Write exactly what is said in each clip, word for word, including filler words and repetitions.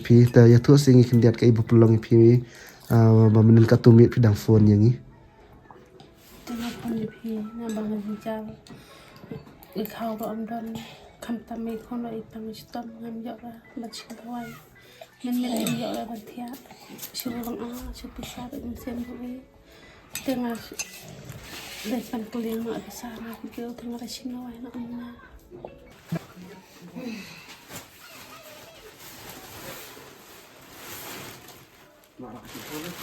Phi te ïathuh sha ngi khyndiat kaei ba pynlong ïa phi, ah, ba mynnin katto miet phi dang phone ïa ngi. Te nga phone ïa phi namar ba nga jynjar. Ïa khaw ruh ym don, khamtam ïa khun ruh ïa tang shitom ngam ïoh ruh ban shim dawai. Mynmiet ngam ïoh ruh ban thiah. Shu long ah, shu pisa ruh ngam shem ruh. Te nga dei ban kylli ma ka sa na ki kiew te nga da shim na wai na ym na.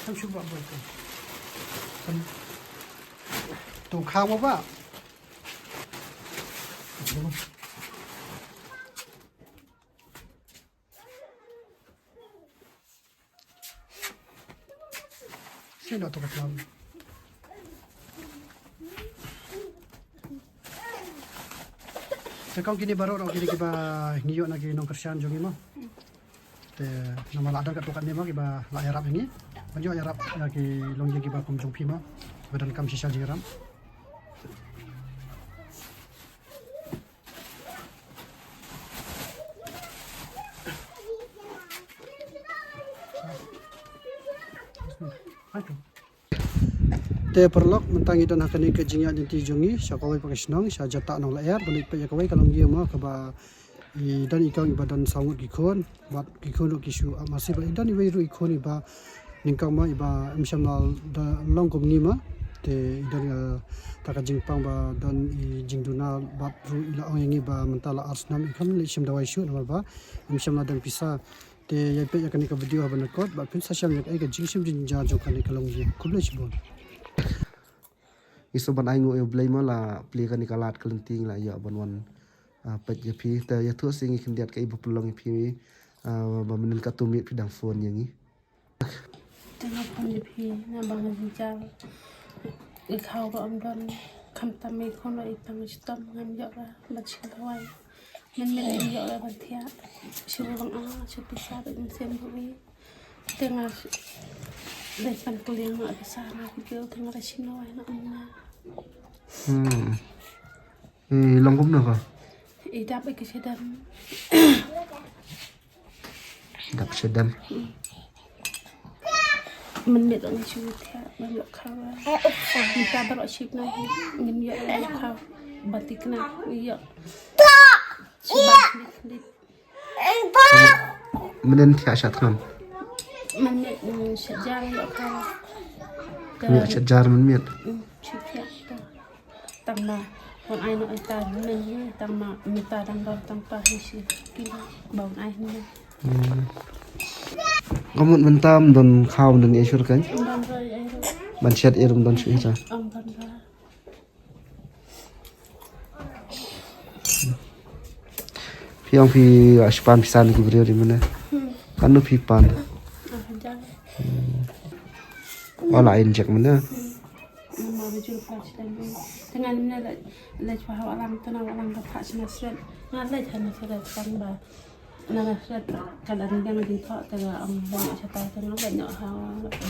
Kam shu ba ba kam. Tu kha ba ba. Sino to ka tlam. Te kong kine baroh noh kine kiba ngi ïoh na ki nongkyrshan jong ngi mo. Te namar la don katto katne mo kiba la ïarap ïa ngi. Ban ïoh ïarap ïa ki longïing kiba kum jong phi mo. Ba donkam shisha jingïarap. Te paralok, mynta ngi don ha kane ka jingïaid lynti jong ngi sha kawei pat ka shnong, sha Jatah Nonglyer, ban ïa peit ïa kawei ka longïing mo kaba i don i kong iba don saw ngut ki khun, bad ki khun ruh ki shu ap masi, bad i don iwei ruh i khun iba nyngkong mo iba ym shym la da long kum ngi mo. Te i don, eh, ta ka jingpang ba don i jingduna bad ruh i la ong ïa ngi ba mynta la ar snem i khlem leit shim dawai shuh namar ba ym shym la don pisa. Te ïa peit ïa kane ka video ha ban record bad phin sa shem ïa kaei ka jingshim jingjynjar jong kane ka longïing. Khublei shibun. Ngi sngewbha ban ai nguh ïa U Blei mo la plie kane ka lad ka lynti ngi la ïoh ban wan, ah, peit ïa phi. Te ïathuh sha ngi khyndiat kaei ba pynlong ïa phi, ah, ba mynnin katto miet phi dang phone ïa ngi. Te nga phone ïa phi namar ba nga jynjar. Ïa khaw ruh ym don, khamtam ïa khun ruh ïa tang shitom ngam ïoh ruh ban shim dawai. Mynmiet ngam ïoh ruh ban thiah. Shu long ah, shu pisa ruh ngam shem ruh. Te nga dei ban kylli ma ka sa na ki kiew te nga da shim na wai na ym na. Hmm. I long kumno ka? I dap ïa ka shadem. Dap shadem. Mynmiet nga shu thiah ban ïoh khaw. Mynta baroh shipnai ngim ïoh ïoh khaw. Ba thikna ïoh. Shu ba khlieh khlieh. Mynnin thiah sha thngan. Mynmiet, mm, sha jar ïoh khaw. Ïoh sha jar mynmiet. Mm, shu thiah to. Tang ma wan ai noh ita mynnin, tang ma mynta dang don tang pa hi shi kilo ba wan ai mynnin. Hmm. Ka mut mynta ym don khaw, ym don ei shuh kan? Ym don roi ei ruh. Ban shet ei ruh ym don shuh ita. Ym don roi. Phi ong phi, ah, shu pan pisa na ki briew ri mynne. Hmm. Katno phi pan? Ah, hajar. Hmm. Oh, la ai injek mynne. Hmm. Namar ba jur pha sdang. Te nga mynne leit, leit pha ha Alang, te na Alang ka pha sna sret. Nga leit ha na sret tang ba. Na na sret ka dang dang jingthoh te nga ong ba nga shatai te nga leit noh ha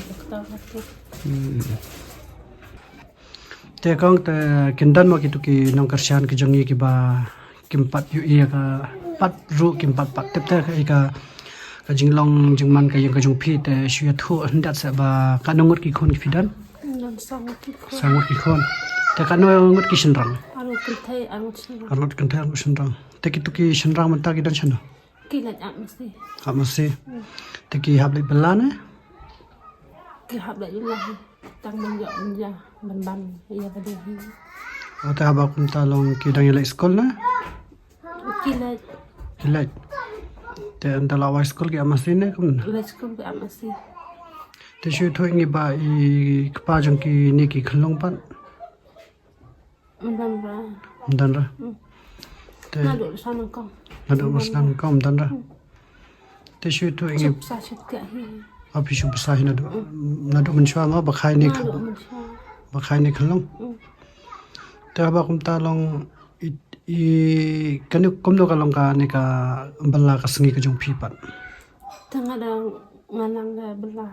doktor ha tu. Hmm. Te kong te kin don mo kitu ki nongkyrshan ki jong ngi kiba kim pat ïohi ïa ka, pat ruh kim pat pat tip te ka, ka, ka jinglong jingman ka ïing ka jong phi, te shu ïathuh khyndiat seh ba katno ngut ki khun ki phi don? Don saw ngut ki khun. Saw ngut ki khun. Te katno ngut ki shynrang? Arngut kynthei, arngut shynrang. Arngut kynthei, arngut shynrang. Te kitu ki shynrang mynta ki don shano? Ki leit ap masi. Ap masi. Hmm. Te ki hap leit bylla ne? Ki hap leit bylla hi. Tang ban ïoh ban ïa ban ban ïa ba dei hi. O, te haba kumta long ki dang ïa leit skul ne? Ki leit. Ki leit. Te ynda la wai skul ki ap masi ne kumno? Leit skul ki ap masi. Te shu ïathuh ïa ngi ba i kpa jong kine ki khyllung pat. Ym don ra. Ym don ra. Hmm. Te naduh sha nyngkong. Naduh sha nyngkong ym don ra. Hmm. Te shu ïathuh ïa ngi. Shu pisa shu thiah hi. Ah, phi shu pisa hi naduh. Hmm. Naduh mynshuwa mo ba khai ne kha-, naduh mynshuwa. Ba khai ne khyllung. Hmm. Te haba kumta long i, i kane kumno ka long kane ka bylla ka sngi ka jong phi pat? Te nga dang, nga nang da bylla,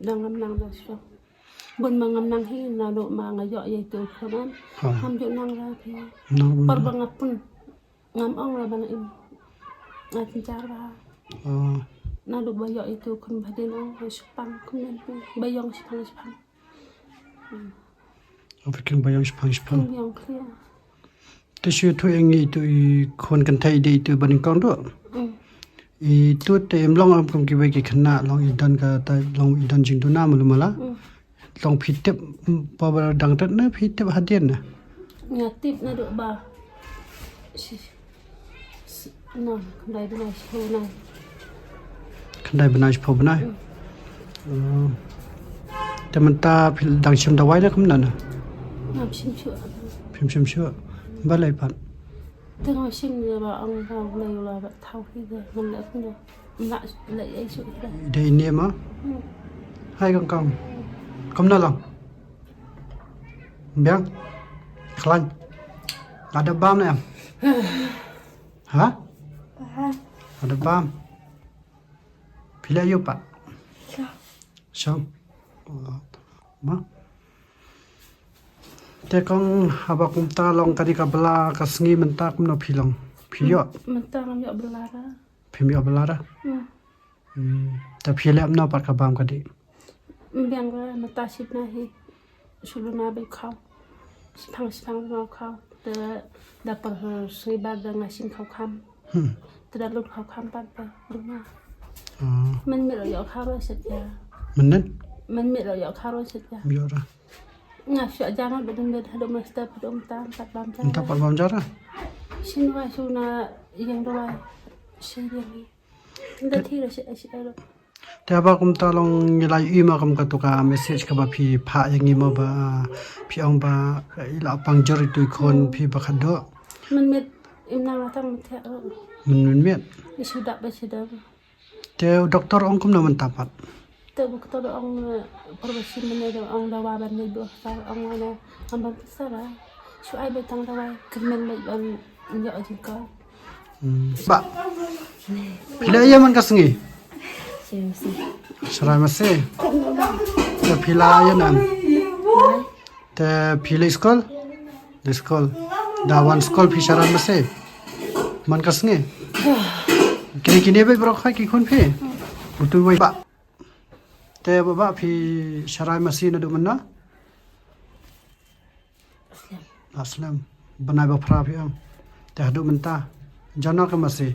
dang ngam nang da shuh. Bun ma ngam nang hi naduh ma nga ïoh ïa itu khun. Ha. Ngam ju nang ra phi. Nang. Por ba nga pun. Ngam ong ra ba nga im. Nga jynjar ba. Ah. Naduh ba ïoh itu khun ba hadien ong, shipang khun, ba ïong shipang shipang. Ong phi khun ba ïong shipang shipang. Khun ba ïong khlia. Te shu ïathuh ïa ngi itu i khun kynthei dei itu ba nyngkong duh. Mm. Itu te im long em kum kiwei ki khynnah, long i don ka ta, long i don jingduna malu mala. Mm. Long phi tip, mm, pa ba dang tet na phi tip hadien na? Nga tip naduh ba. Shi, shi, na, khyndai bnai shiphew bnai. Khyndai bnai shiphew bnai. Mm. Oh. Te mynta phi dang shim dawai na kumno na? Ngam shim shuh. Phim shim shuh. Balei pat? Te nga shim ne ba ong ba Blei u la ba thaw hi de, ngam leh kumno. Ngam leh ei shuh de. Dei ne ma? Hmm. Hai kong kong. Kumno lang? Biang. Khlaiñ. Lada bam ne em? Ha? Lada bam. Phi leh aïu pat? Shong. Shong. Oh, ma. Te kong haba kumta long kane ka bylla ka sngi mynta kumno phi long? Phi ïoh? Mynta ngam ïoh bylla ra. Phim ïoh bylla ra? Hmm. Hmm. Te phi leh kumno pat ka bam ka dih? Biang ra mynta shipna hi. Shu luna bad khaw. Shipang shipang luna khaw. Te da pang, eh, sngi ba da nga shim khaw kham. Hmm. Te da lut khaw kham pat ba luna. Ah. Mynmiet ruh ïoh khaw ruh shet ïa. Mynmiet? Mynmiet ruh ïoh khaw ruh shet ïa. Ïoh ra. Nga shu ïa jang ba dang bad haduh mynta pat bam jara. Mynta pat bam jara. Shin wa shu na ïeng dawai. Shin ïeng. Nda thira shi, shi, ero. Te haba kumta long ngi la ïohi ma kum katu ka message kaba phi phah ïa ngi ma ba phi ong ba i la pang jur itu i khun phi ba khadduh. Mynmiet im nang la tang mynta ero. Mynmiet. I shu dap ba shu dap. Te u doktor ong kumno mynta pat? Te u doktor ong, eh, por ba shi mynne da ong dawa ban leit ba hospital ong wana am ban pisa ba. Shu ai ba tang dawa kyrmen ba ban ïoh jingkor. Hmm. Ba. Phi la ïa man ka sngi? Sharai masi. Sharai masi. Te phi la ïa nan? Te phi leit skul? Leit skul. Da wan skul phi sharai masi. Man ka sngi. Kine kine ba baroh khai ki khun phi. Utu wai ba. Te ba ba phi sharai masi naduh mynno? Slem. Ba slem. Bnai ba phra phi ong. Te haduh mynta. Jano ka masi?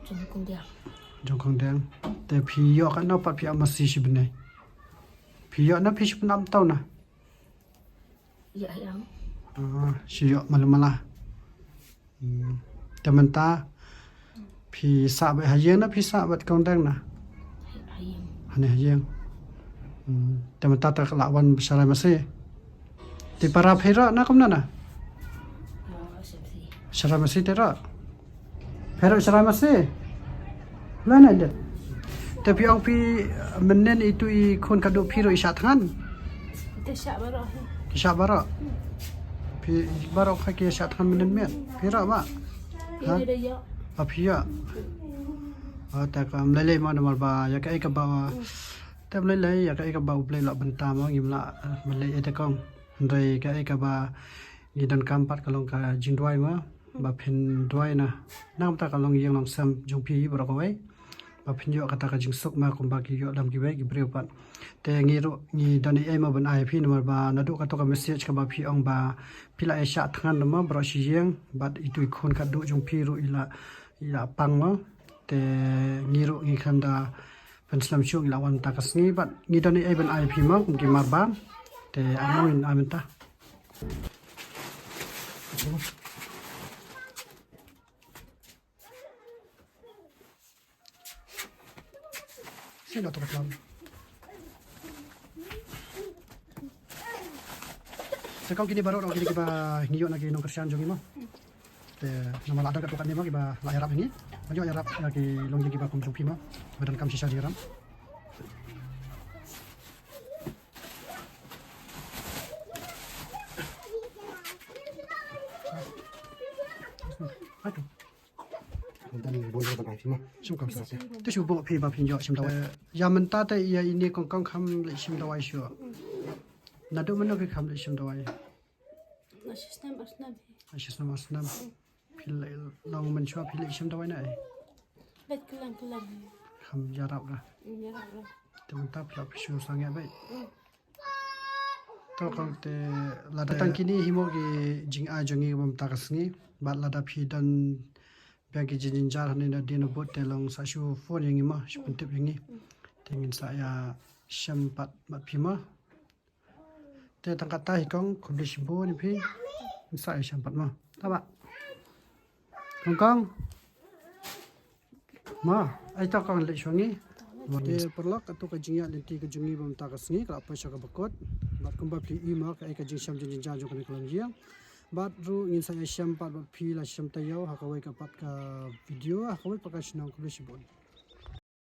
Jong kong diang. Jong kong diang. Te phi ïoh katno pat phi ap masi shi bnai? Phi ïoh na phi shu pynap taw na? Ïa ïa. Ah, shu ïoh mala mala. Hmm. Te mynta phi sah bad ha ïing na phi sah bad kong diang na? Ha ïing. Hane ha ïing. Hmm. Te mynta te ka la wan sharai masi. Te para phi ruh na kumno na? Sharai masi te ruh. Phi ruh sharai masi. Lane det. Te phi ong phi mynnin itu i khun khadduh phi ruh i shah thngan. Te shah baroh. Te shah baroh. Phi baroh kha ki shah thngan mynnin miet. Phi ruh ba. Ha? Phi ïoh. Te ka mlei lei ma namar ba ïa kaei kaba. Te mlei lei ïa kaei kaba U Blei la bynta ma ngim lah mlei ei te kong. Hynrei kaei kaba ngi donkam pat ka long ka jingduwai ma. Ba phin duwai na. Namar ta ka long ïing long sem jong phi baroh kawei. Ba phin ïoh kata ka jingsuk ma kumba ki ïoh lem kiwei ki briew pat. Te ngi ruh ngi don ei ei ma ban ai phi namar ba naduh kato ka message kaba phi ong ba phi la ïa shah thngan ma baroh shi ïing bad itu i khun khadduh jong phi ruh i la, i la pang ma. Te ngi ruh ngi khlem da pynslem shuh ngi la wan mynta ka sngi bad ngi don ei ei ban ai phi ma kum ki mar bam. Te amon ai mynta. Sino to ka tlam. Te kong kine baroh kine kiba ngi ïoh na ki nongkyrshan jong ngi ma. Te namar la don katto katne ma kiba la ïarap ïa ngi. Ban ïoh ïarap ïa ki longïing kiba kum jong phi ma. Ba donkam shisha jingïarap. Te shu buh phi ba phin ïoh shim dawai. Ïa mynta te ïa ine kong kong kham leit shim dawai shuh. Naduh mynno phi kham leit shim dawai? Shisnem arsnem. Shisnem arsnem. Phi leit long mynshuwa phi leit shim dawai na ei? Leit kylleng kylleng. Kam ïarap ra. Te mynta phi la phi shu sangeh beit. To kong te lada tang kine hi mo ki jingai jong ngi ba mynta ka sngi. Bad lada phi don biang ki jingjynjar hangne na dien na bud te long sa shu phone ïa ngi mo, shu pyntip ïa ngi. Te ngin sa ïa shem pat bad phi mo. Te tang kata hi kong, khublei shibun ïa phi. Ngin sa ïa shem pat mo. Taba. Kong kong. Mo, ai to kong leit shuwa ngi. Te paralok, kato ka jingïaid lynti ka jong ngi ba mynta ka sngi ka la poi sha kaba kut. Bad kumba phi i mo, kaei ka jingshem jingjynjar jong kane ka longïing. Bad ruh ngin sa ïa shem pat bad phi la shem taïew ha kawei ka pat ka video, ha kawei pat ka shnong. Khublei shibun.